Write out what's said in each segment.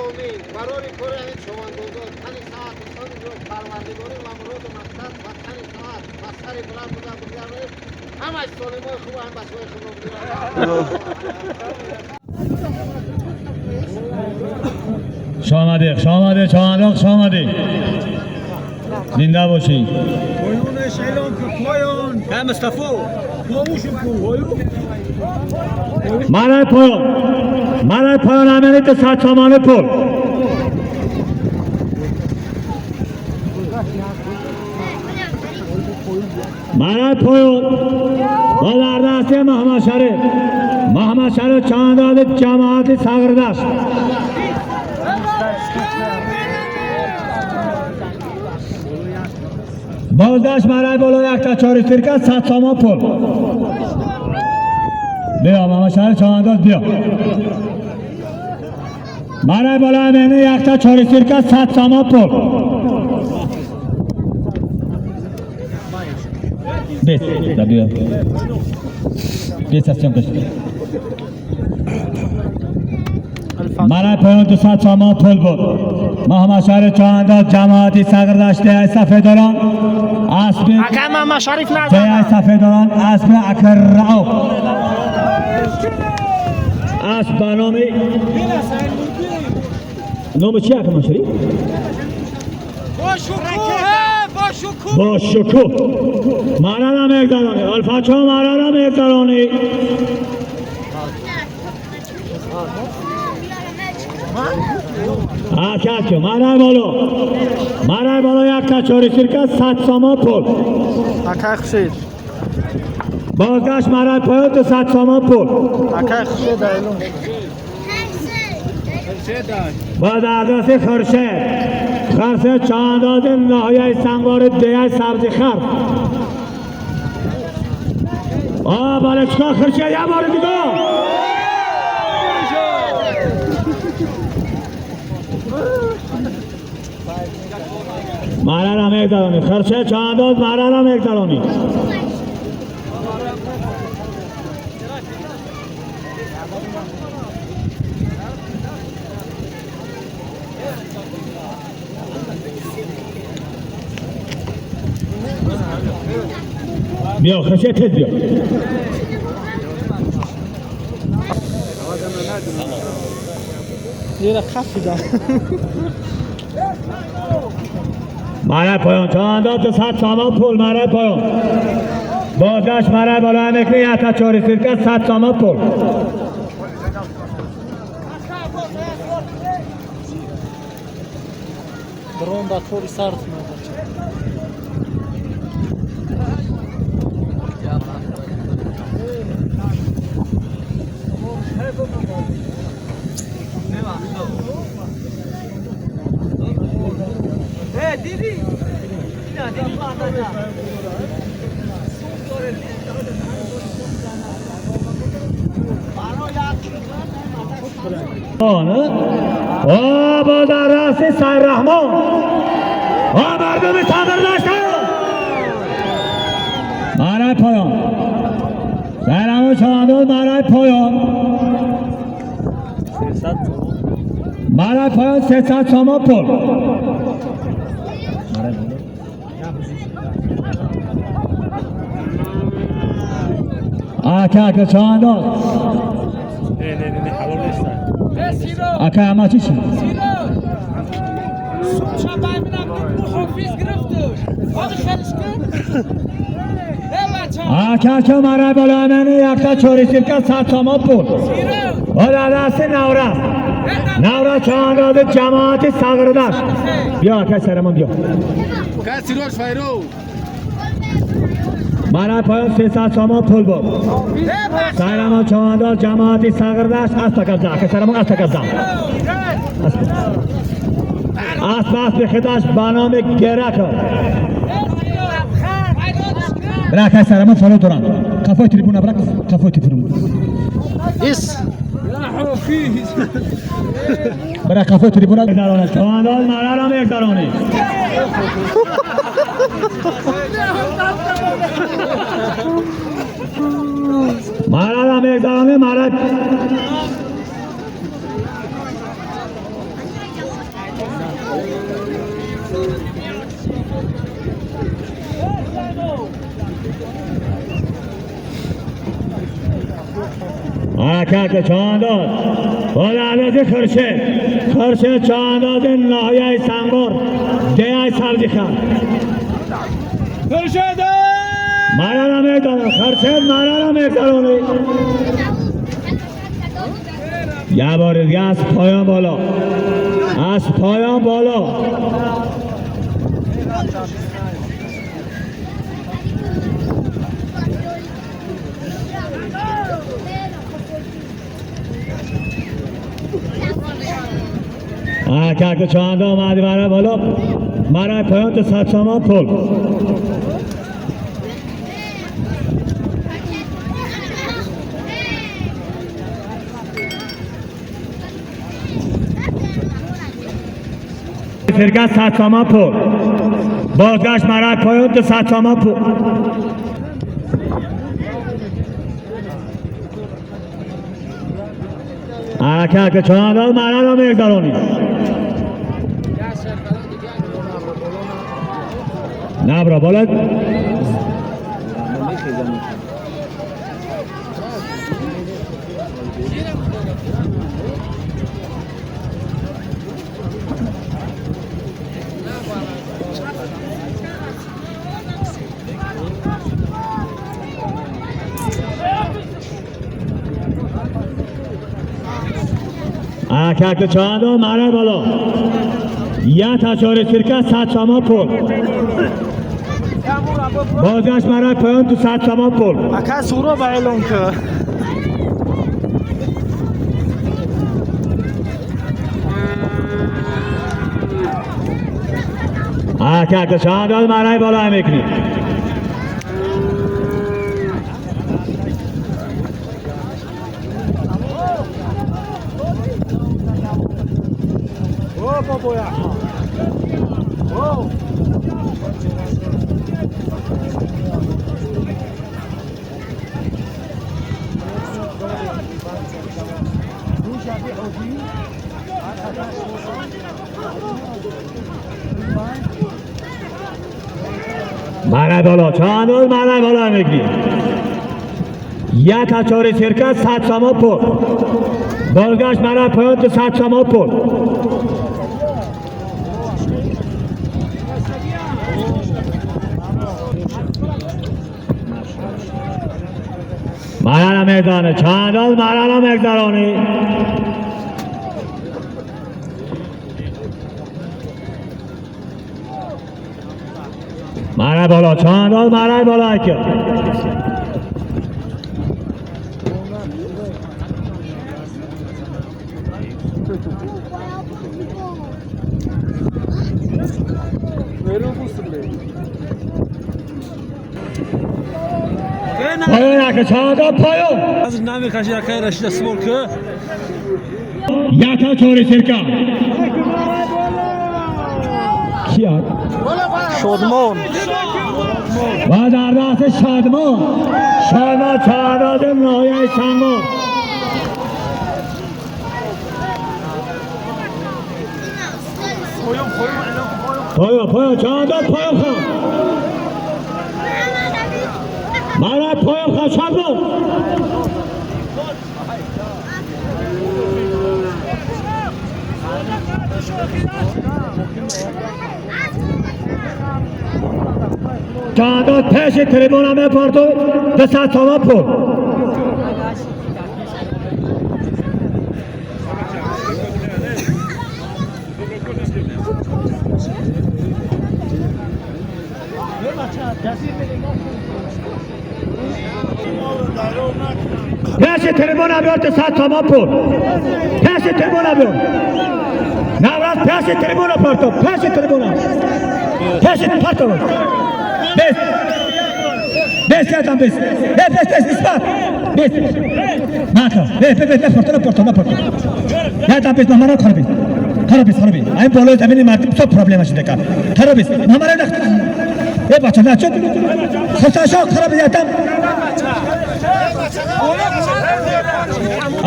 Омин. Барори кори ҳамин човандозо, тани саат, инсони парвардигорӣ ва муроду мақсад ва тани саат ва сари баланд буда бигардонед. Ҳамаш солимои хуб, ҳам бачаҳои хубро бигиранд. Шомаде, шомаде, човандоз шомаде. Зинда бошӣ. Марай поён. Марай поён амени 200 сомонӣ пул. Марай поён. Бо дар дасти Муҳаммад Шариф. Муҳаммад Шариф чандози ҷамоати Сағирдашт. Бозгашт марай боло якта чори сирка 100 сомон пул. Биё Муҳаммад Шариф чандоз биё. Марай боло амени якта чори сирка 100 сомон пул. Бес, да биё. Бес съёмка. Марай поён 200 сомон пул буд. Муҳаммад Шариф чандоз ҷамоати Сағирдашт сафедорон асби Ака Муҳаммад Шариф Ҷай назан. сафедорон асби Акраов. Асб ба номи номи чи Ака Муҳаммад Шариф? Бо шукӯҳ. Мара мегзаронӣ. Алфачо мара мегзаронӣ. Ҳаракат кун. Марай боло. Марай боло якта чори сирка 100 сомон пул. Акай Хуршед. Бозгашт марай поён 200 сомон пул. Акай Хуршед айлон. Бо дар дасти Хуршед. Хуршед чандози ноҳияи Сангвори деҳаи Сабзихар. А бале чикор Хуршед як бори дига. Мара ра мегзаронӣ. Хуршед чандоз мара ра мегзаронӣ. Биё Хуршед тез биё. Зира хафида. Марай поён чандоз 200 сомон пул марай поён. Бозгашт марай боло мекунӣ якта чори сирка 100 сомон пул. Дрон да тори сарт мебача. О бо дар расти Сайраҳмон. О мардуми Сағирдашт. Марай поён. Сайраҳмон чандоз марай поён. Марай поён 300 сомон пул. Ака ака чандоз. Ака ама чӣ шуд? Ака ака марай боло амени якта чори сирка 100 сомон пул. О дар дасти Навраз. Навраз чандози ҷамоати Сағирдашт. Биё ака Сайрамон биё. Марай поён 300 сомон пул буд. Сайрамон чандоз ҷамоати Сағирдашт аспа габза. Ака Сайрамон аспа габза. Асп аспи худаш ба номи Геракл. Бира акай Сайрамон фаро доранд. Қафои трибуна бира, қафои трибуна. Ис. Бира қафои трибуна мегзаронад. Чандоз мара мегзаронӣ. Мара мегзаронӣ, мара. Ака чандоз. Ҳола Хуршед. Хуршед чандоз ноҳияи Сангор. Деҳаи Сабзихан. Хуршед! Мара намедонам. Хуршед мара намегзаронӣ. یه بار دیگه از پایان بالا. از پایان بالا. که چند آمدی برای بالا برای پایان تو 100 سامان پل. فرقه 100 سامان پل. بازگشت برای پایان تو 100 سامان پل. حرکت چند مرا را میگذرانی. نبرا بالا. حرکت چند مرا بالا. یه تا چهار سرکه 100 سامان پل. بازگشت مرا پایان تو 100 سامان پل. Ака суро ба эълон кар. حرکت چند مرا بالا میکنی. مرا بالا چند مرا بالا میگی. یه تا چهار سرکه 100 سامان پل. بازگشت مرا پایان تو 100 سامان پل. مرا میدانه چند مرا میگذرانی. مرا بالا چند مرا بالا که پایان که چند پایان از نمیکشی акай Рашида сбор ки. یک تا چهار سرکه کیا Шодмон. و در دست شادمان شادمان چهارداد ناحیه سنگور. پایان پایان چهارداد پایان خان مرا پایان خان شادمان. چهارداد پیش تریبون همه پارتو به 100 سامان پل. پیش تریبون بیار تو 100 سامان پل. پیش تریبون بیار. نوراز پیش تریبون پارتو. پیش تریبون. پیش پارتو. بس بس یادم بس بس بس بس اسمع بس ناکن بس بس بس پارتو پارتو پارتو یادم بس ماما خرابی خرابی خرابی این بالای زمین مردم سب پرابلم شده کار خرابی ماما را ای بچه نه چون خساشا خرابی یادم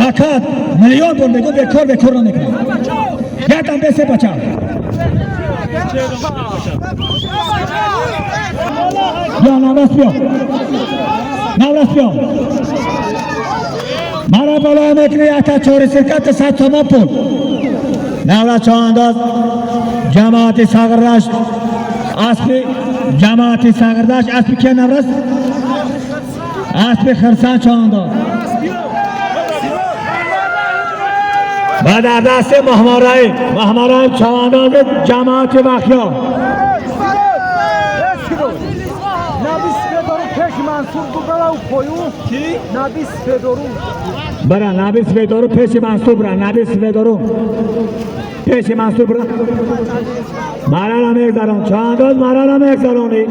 آکاد میلیون بار میگم به کار به کار نمیکنم یادم بس بچه بیا نوراس بیا نوراس بیا مرا بالا میکنی حتی چهار سرکت 100 تومان پول. نورس چانداز جماعت ساغردشت اسب جماعت ساغردشت اسب که نورس اسب خرسان چانداز و در دست محمد رحیم چانداز جماعت وخیا. برا نبی سفیدارو پیش منصور، برا نبی سفیدارو پیش منصور، برا مرا نمیگذران چانداز، مرا نمیگذرانی.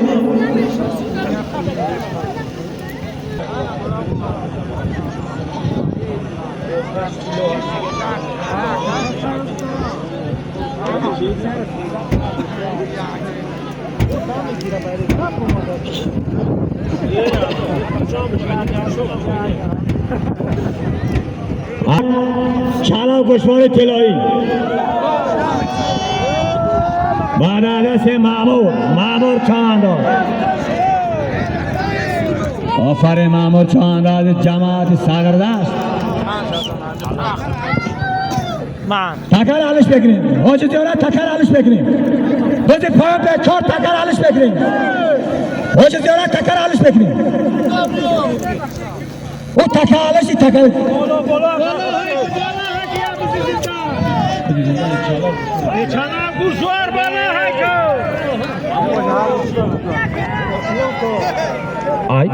چلا گوشوار طلایی بعد دست مامور چانداز. آفرین مامور چانداز جماعت ساغردشت. تکر حالش بکنیم حاجی زیارت، تکر حالش بکنیم. بزی پایان به چهار تکر حالش بکنیم. حاجی زیارت تکر حالش بکنیم. او تکر حالشی تکر. آی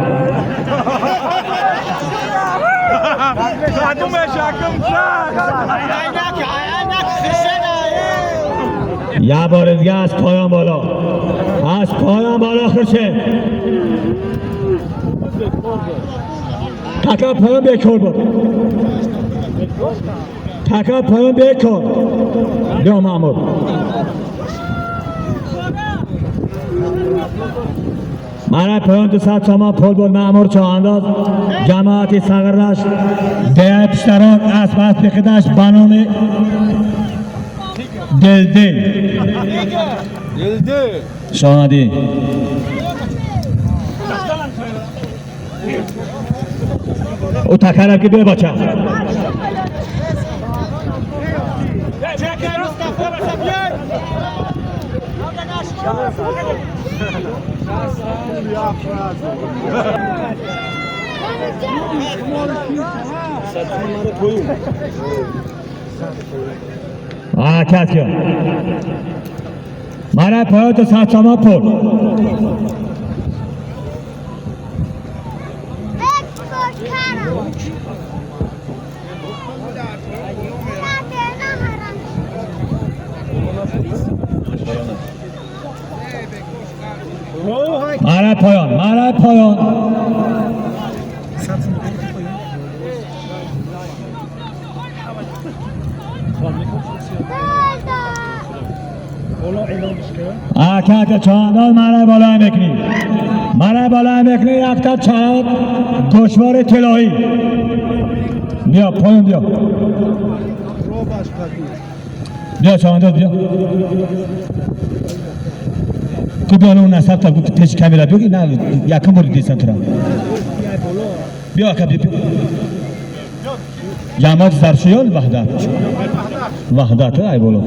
یا بار دیگه از پایان بالا، از پایان بالا خرچه تکا پایان بکن بود، تکا پایان بکن. بیا محمود. مرا پایان 200 تومان پل بود. مامور چانداز جماعت ساغردشت ده پشتران اسب اسب خدش به نام دل دل شادی. او تکرم که بیا بچه. حرکت کرد. مرا پایان تا 100 تومان پل. مرا پایان، مرا پایان. حرکت چانداز مرا بالا میکنی، مرا بالا میکنی. یک تا گوشوار طلایی. بیا پایان، بیا بیا چانداز بیا. کو بیا اون نصب تا پیش کامرا بیا. نه یکم بار دیسم تو را بیا اکا بیا. جماعت زرشیان وحدت وحدت ای بالا.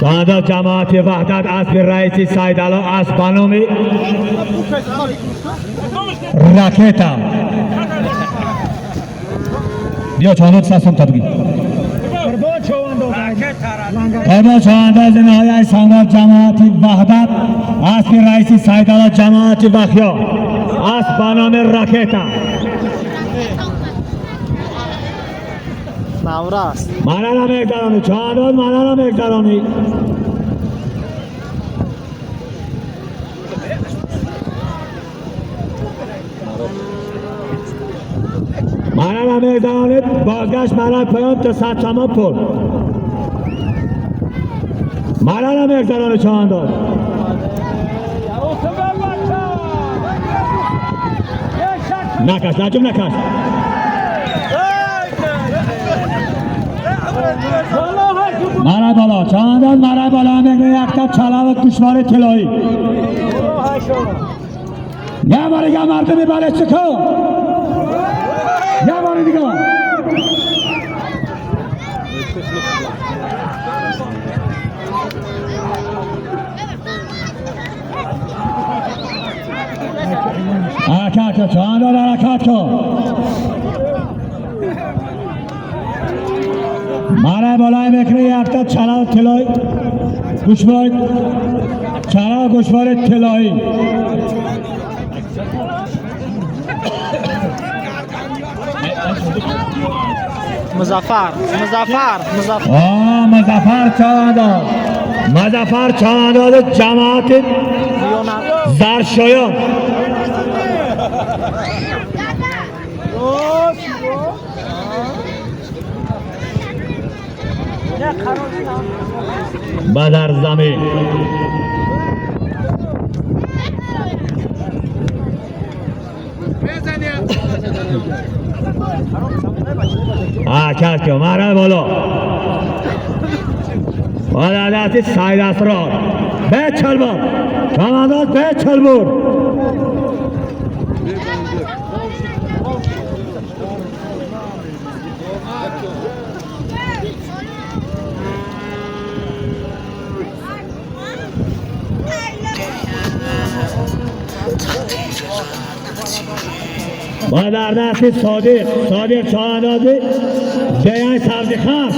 چانداز جماعت وحدت اسب رئیس سیدالا اسب بنام راکتا. بیا چانداز ساسم تا بگی. قربان چانداز نهایت سنگار جماعت وحدت اسب رئیس سیدالا جماعت وخیا اسب بنام راکتا. نورس مرا نمیگذرانی چانداز، مرا نمیگذرانی. مرا نمیگذرانی. بازگشت مرا پایان تا 100 تومان پل. مرا نمیگذرانی چانداز. نکش نجم نکش. مرا بالا چانداز، مرا بالا میگه یک تا چلاو گوشوار طلایی. یه بار دیگه مردم بالش کو، یه بار دیگه. حرکت کن چهانداز، حرکت کن. ماره بالای میکنه یک تا چلا طلایی گوشوار، چلا گوشوار طلایی. مظفر مظفر مظفر. آه مظفر چهانداز، مظفر چهانداز جماعت زرشایان. بدر زمین حرکت کن مرد بالا. بالا دستی سید اسرار به چلبر چمانداز به چلبر. و در دست صادق، صادق چهاندازی دیان سبزی خاص.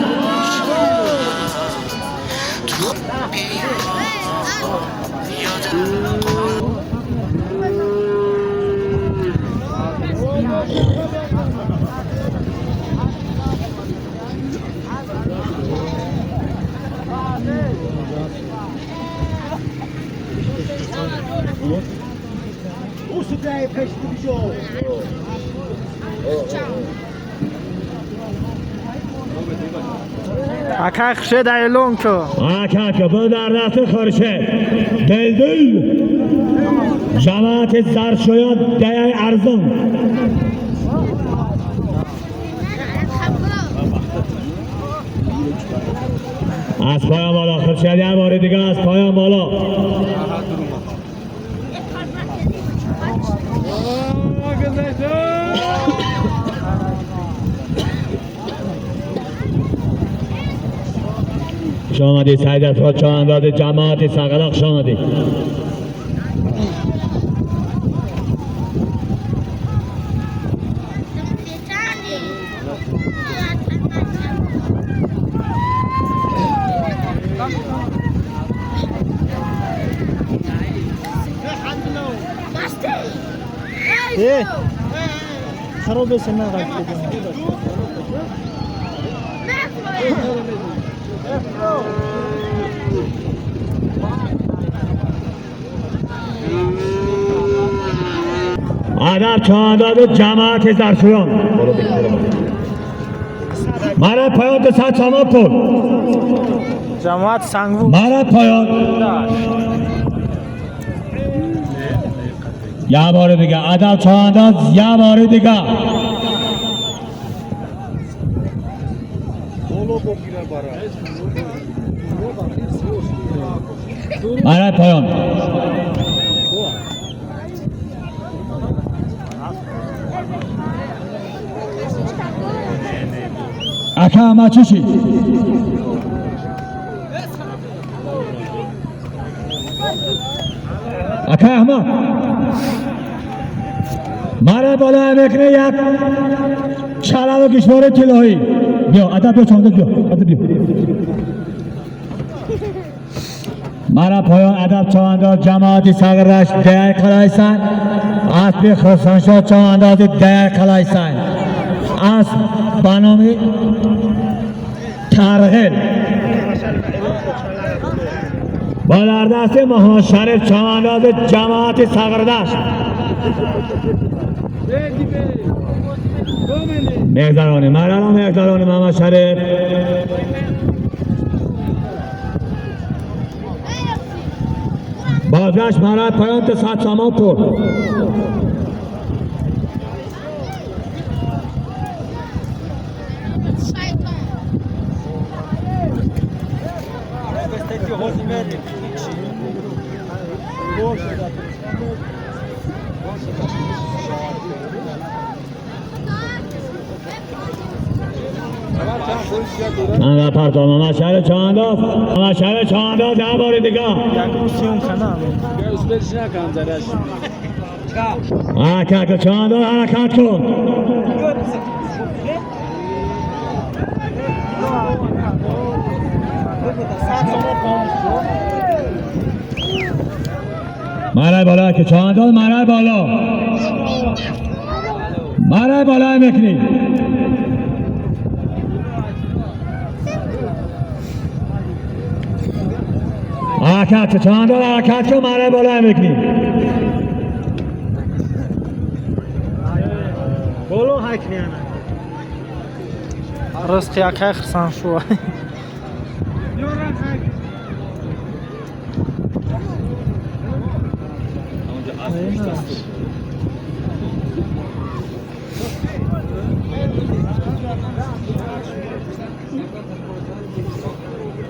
اکای خورشید اعلان کو. حرکت کن با در دست خورشید دلدل جماعت زرشایان دیان ارزان. از پایان بالا خورشید، یه بار دیگه از پایان بالا. خوش آمدید سید اسرار چهانداز جماعت سقلا، خوش آمدید. ای خراب سنه رفت. ادب چهانداز جماعت زرشویان. مرا پایان 200 سامان پول. جماعت سنگو. مرا پایان یه بار دیگه ادب چهانداز، یه بار دیگه. مرا پایان. اکا اما چی شد؟ اکا احمد مرا بالا میکنه یک چلا و گشوار طلایی. بیا ادب بیا چهانداز، بیا ادب بیا. مرا پایان ادب چهانداز جماعت ساغرش دیار خلایسان. اسب خرسانشاه چهانداز دیار خلایسان. اسب به نام ترغل. با در دست محمد شریف چهانداز جماعت ساغردشت. میگذرانیم مرا میگذرانیم محمد شریف. بازگشت مرا پایان تا 100 سامان پور. من پرتاب محمد شهر چانداز، محمد شهر چانداز ده بار دیگه. Якум сиюм хана. حرکت کن چانداز، حرکت کن. مرای بالا که چانداز، مرای بالا، مرای بالا میکنی. حرکت چانداز، حرکت کن، مرای بالا میکنی. Ризқи якай хирсан шуа.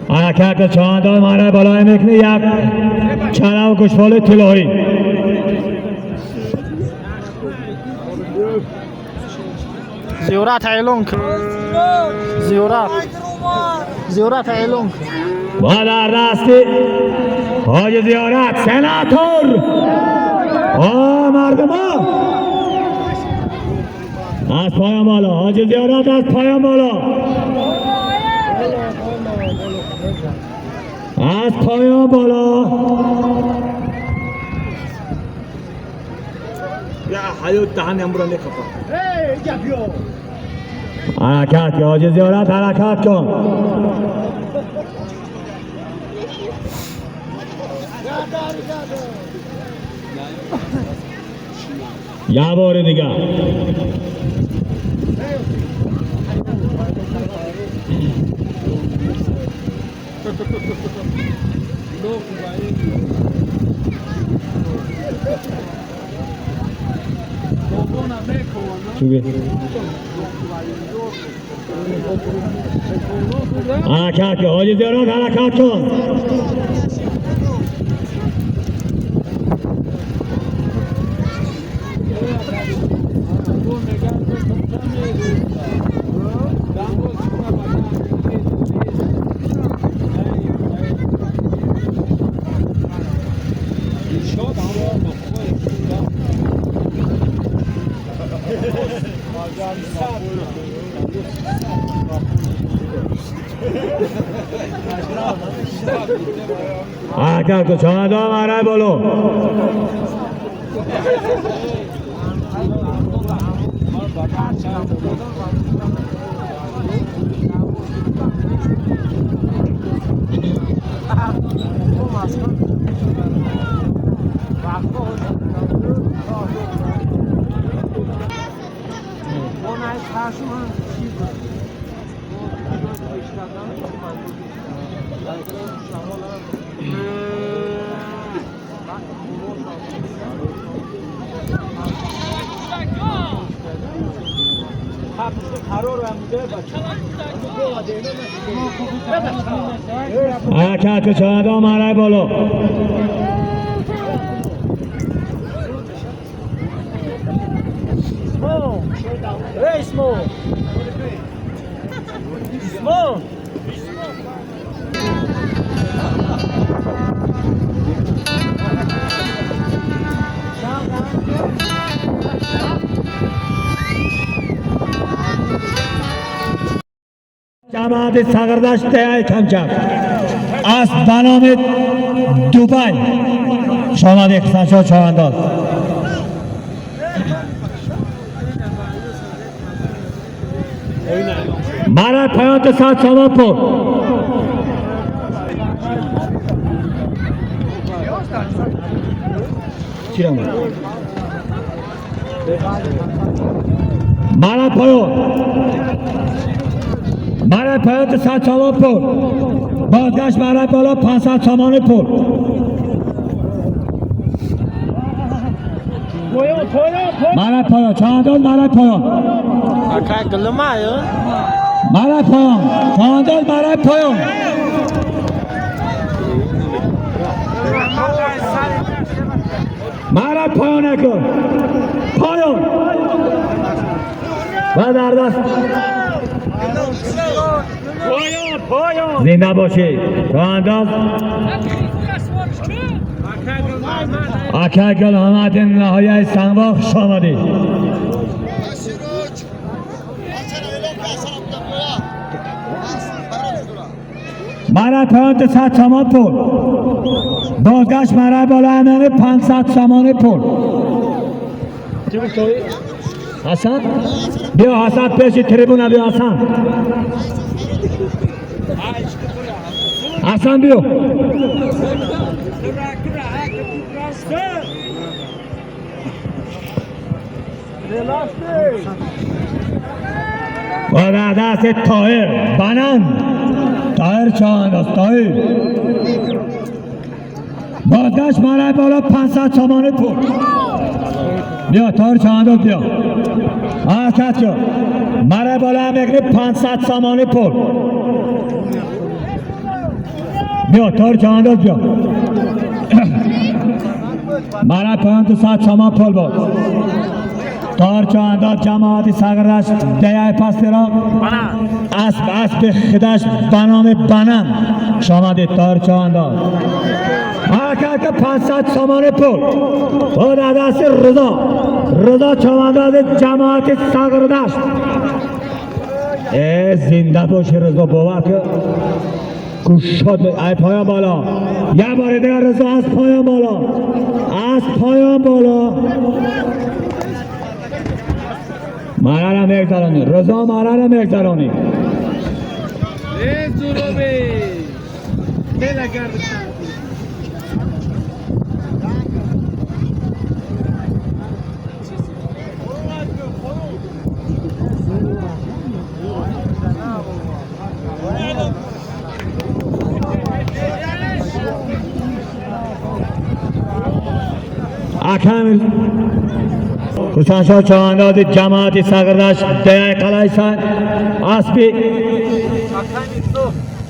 حرکت چانداز، مرای بالا میکنی. یک چرا و گوشوال طلایی. Зиёрат эълон кун. Зиёрат. Зиёрат эълон кун. و در دستی حاج زیارت سناتور آ مردم از پایان بالا، حاج زیارت از پایان بالا، از پایان بالا. حرکت کن حاج زیارت، حرکت کن. یه بار دیگه. چی؟ حرکت کن حاجی زیارت، حرکت کن. حرکت کن چهارده، مرای بالا. حرکت کن چهارده، مرای بالا. جماعت ساگردشت کمچک از بنام دوبای شما اختصاص چهانداز. برای پایان ساعت سامان پور. برای پایان، برای پایان 100 سامان پور. بازگشت برای بالا 500 سامان پور. برای پایان چهانداز، برای پایان، Акай гулмаю. برای پایان چهانداز، برای پایان. برای پایان نکن پایان و در دست زنده باشی چوانداز اکا گل آمد نهایت سنگوار خوش آمدی. مرا پایان 100 سامان پول بازگشت مرا بالا امانه 500 سامان پول. حسن بیا حسن پیش تریبون بیا حسن حسن بیا. و در دست طاهر بنان طاهر چند است طاهر بازگشت مرای بالا 500 سامانه پول. بیا طاهر چند است بیا حرکت کن مرای بالا هم میگیری 500 سامانه پول. بیا طاهر چند است بیا مرای پایان 200 سامان پول بود. طاهر چند جماعت سگردش دیای پس را اسب اسب خدش به نام بنم شامد طاهر چند حرکت 500 سامان پول و در دست رضا رضا چمانداز جماعت سگردش. ای زنده باشی رضا باور که گوشاد ای پایان بالا یه بار دیگر رضا از پایان بالا از پایان بالا مرارم میگذرانی رضا مرارم میگذرانی. اکرم حسین چوانداز جماعت سگردش دیای قلعه اسبی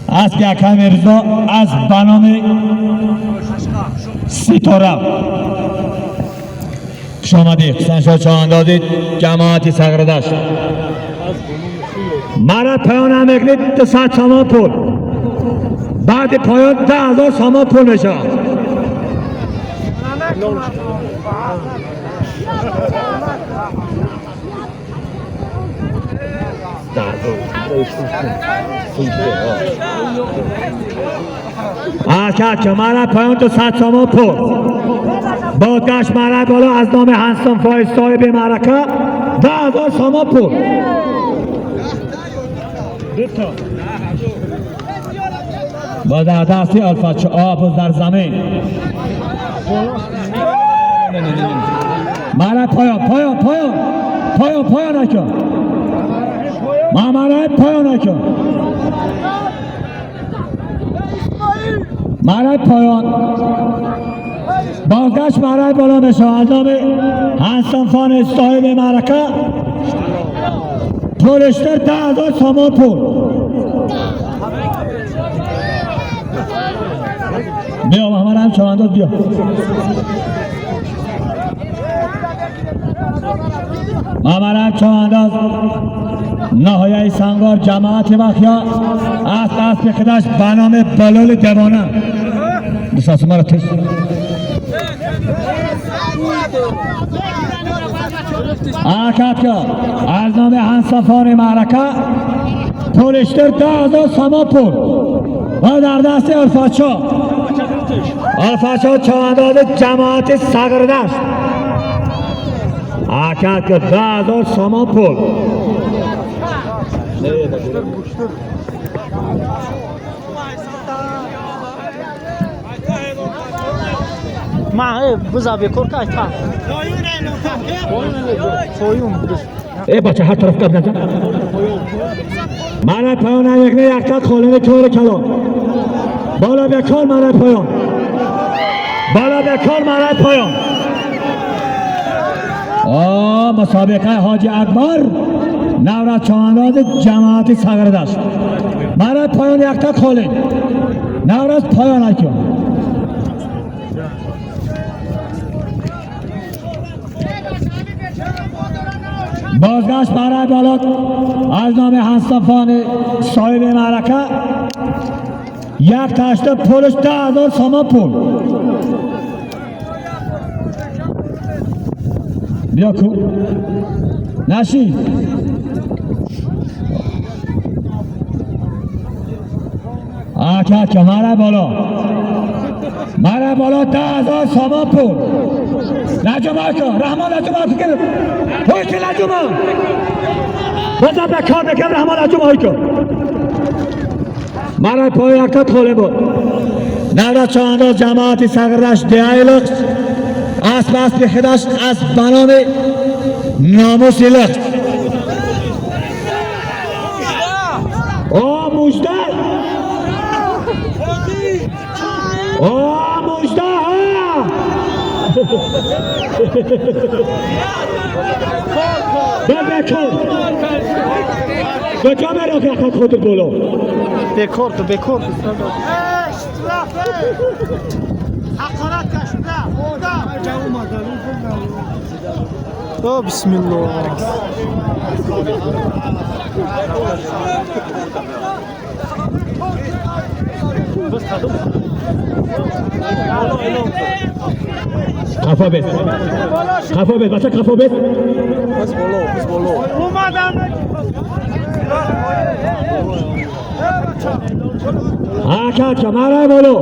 اسب اکرم رضا از بنام ستاره شامدی. حسین چوانداز جماعت سگردش مرا پایان هم میکنید 200 سامان پول بعد پایان 10000 سامان پول میشه. حرکت که مرا پایان 200 سامان پول بازگشت مرا بالا از نام هنسان فایز صاحب معرکه 10000 سامان پول. با در دستی الفت آب در زمین مرا پایان پایان پایان پایان پایان نکن مرا پایان نکن مرا پایان بازگشت مرا بالا میشه از نام حسن خان صاحب معرکه پولشتر 10000 سامان پول. بیا محمد هم چمانداز بیا محمد هم چمانداز نهایت سنگار جماعت وخیا اسب اسب خدش به نام بلال دیوانه دوست مرا تش حرکت کرد از نام هنسفان معرکه پولشتر 10000 سامان پول و در دست الفاچا الفاچا چوانداز جماعت سگردش حرکت کرد 10000 سامان پول. ما بزا بکور که تا ای بچه هر طرف قبل نزن مرا پایان هم یک نه یک تا خالنه کار کلان بالا بکار مرا پایان بالا بکار مرا پایان. مسابقه حاجی اکبر نورا چوانداز جماعت سگردش مرا پایان یک تا خالن نورا پایان اکیان بازگشت برای بالا از نام هنسفان صاحب معرکه یک تشت پولش 10,000 سامان پول. بیا کو نشی. حرکت که مرا بالا، مرا بالا، 10,000 سامان پول. لجمه کن رحمان، لجمه کن هوی که لجمه بزن به کار بکن رحمان، لجمه های کن. مرا پای یکتا طالب بود. نورد چانداز جماعت صغرش دیایلق اسب اسب خداش اسب بنام ناموس لخت. او مجده، او مجده ها. بکن کجا برا که خود بالا. Бекор ку, бекор ку. Hakaret kaçtı. Orada. О, бисмиллоҳ. قفا بس، قفا بس بچه، قفا بس. بس بالا، بس بالا. حرکت کن مرای بالا،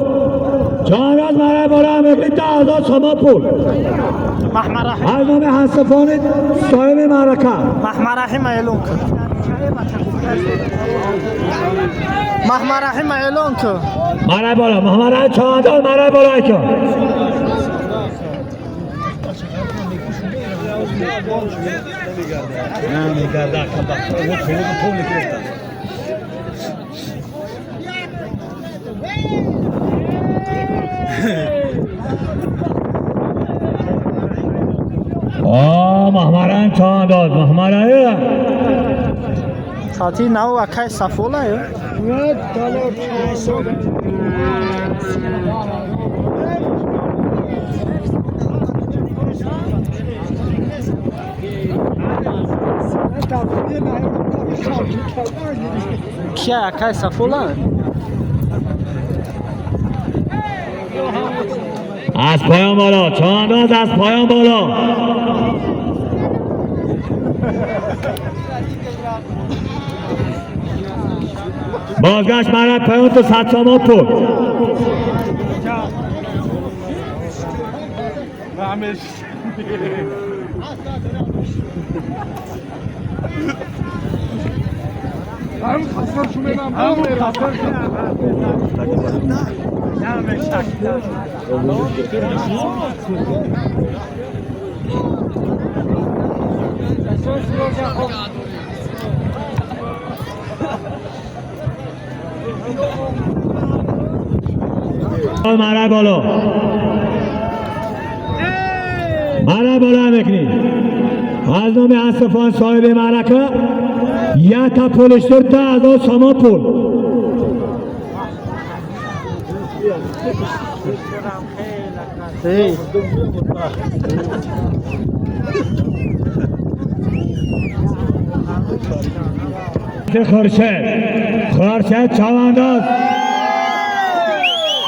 چهار مرای بالا هم 10,000 سامان پول. Маҳмараҳим. از نام حسفان صاحب معرکه. Маҳмараҳима эълон кун. Маҳмараҳима эълон кун. مرای بالا محمد علی چهار مرای بالا کن. نمیگرده. پول گرفتن. آه محمد چهار محمد علی. Сати нав акай сафола ё? Кия акай сафола? از پایان بالا چهانداز، از پایان بالا. بازگشت برای پایان تو 100 سامان پول. مرای بالا، مرای بالا میکنی. از نام اصفان صاحب معرکه یک تا پولشتر 10,000 سامان پول. Эй, خورشید، خورشید چاونداز.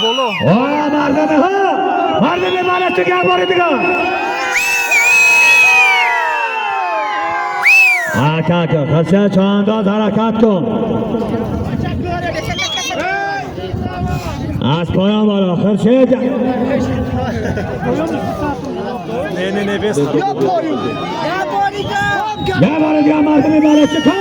боло. آه مردم ها، مردم بالا چه بار دیگه حرکت کن. خورشید چاونداز حرکت کن. از پایان بالا خورشید. نه نه نه، بس. یه بار دیگه مردم بالا چه کن.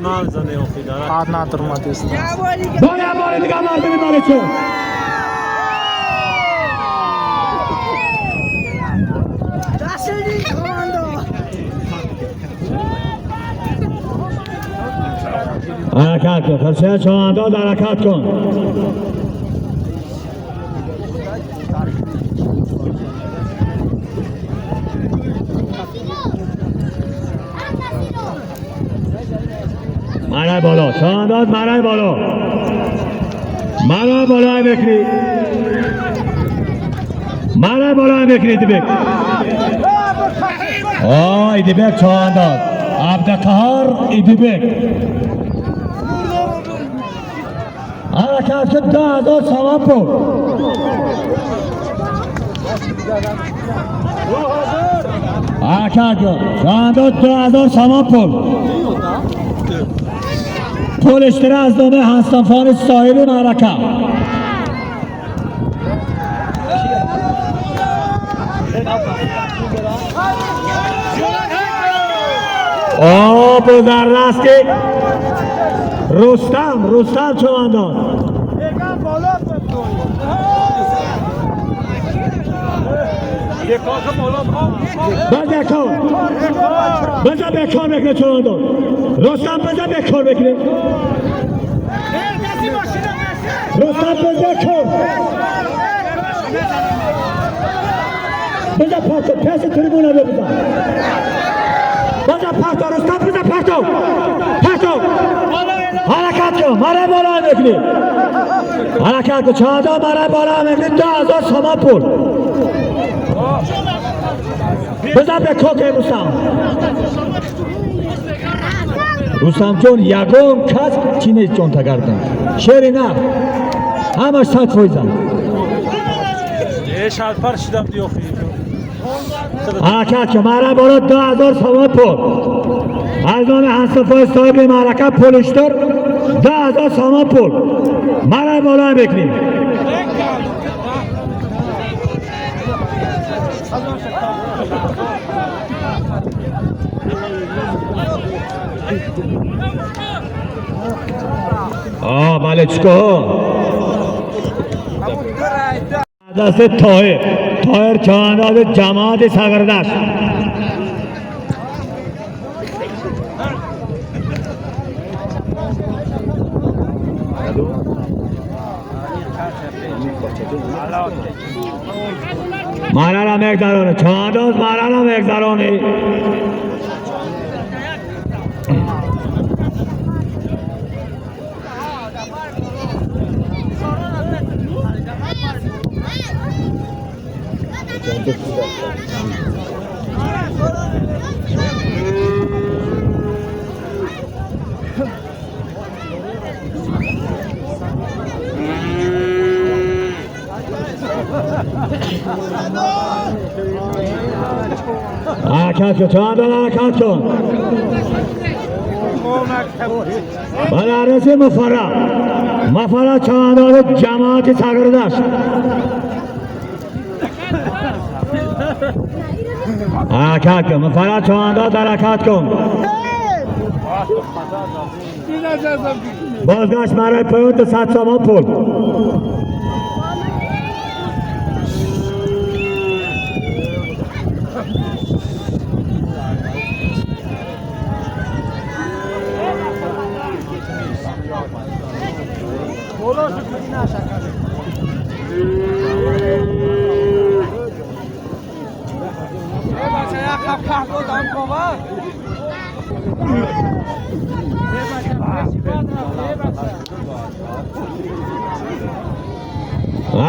نازنه آخی داره. Ҳад надурмадест. با یه بار دیگه مردم بالا چه. حرکت کن خورشید چاونداز، حرکت کن. مرای بالا چاونداز، مرای بالا، مرای بالا بکری. Мара боло мекунӣ Идибек. О, Идибек човандоз. Абдуқаҳор Идибек. Ҳаракат шуд 2000 сомон пул. Ҳаракат кун. Човандоз 2000 сомон пул. Пул иштира аз номи ҳансанфони соҳиби маърака. О, бузарраст ки Рустам, Рустам човандоз. База кор. База бекор мекунه човандоз. Рустам база бекор мекунه. Рустам база кор. База парто, песи трибуна бизан. База парто, Рустам база парто. Парто. Ҳаракат кун, мара боло мекунӣ. Ҳаракат кун, човандоз мара боло мекунӣ 2000 сомон пул. Бизан ба коке Рустам. Рустам ҷон ягон кас чӣ нест ҷон тагардан. Шери нар. Ҳамаш 100%. Э шалпар шидам диёхи. Ҳаракат кун, мара боло 2000 сомон пул. Аз номи ҳансафои соҳиби маърака пулиштор 2000 сомон пул. Мара боло мекунем. О, балечко. Даст Тоҳир. Тоҳир човандози ҷамоати Сағирдашт. Марара мегзароне. Човандоз марара мегзароне. ҳаракат кун, човандоз ҳаракат кун. Балараси Муфарра. Муфарра човандози ҷамоати Сағирдашт. Ҳаракат кун, Муфарра човандоз ҳаракат кун. Бозгашт барои поён 100 сомон пул.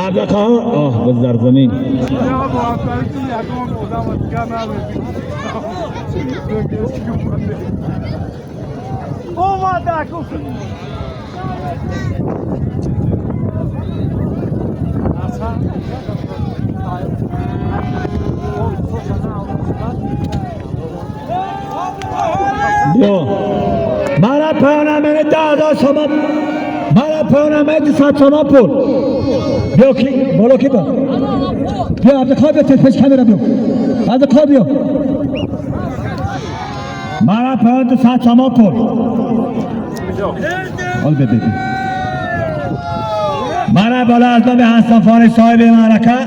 Абдуқаҳор, оҳ, биздар замин. Биё. Мара поёна мени 10000 сомон. Мара поёна мени 100 сомон пул. Биё ки боло ки ба. Биё Абдуқаҳор биё пеш камера биё. Абдуқаҳор биё. Мара поён 100 сомон пул. Ҳол бе. Мара бола аз номи ҳансанфони соҳиби маърака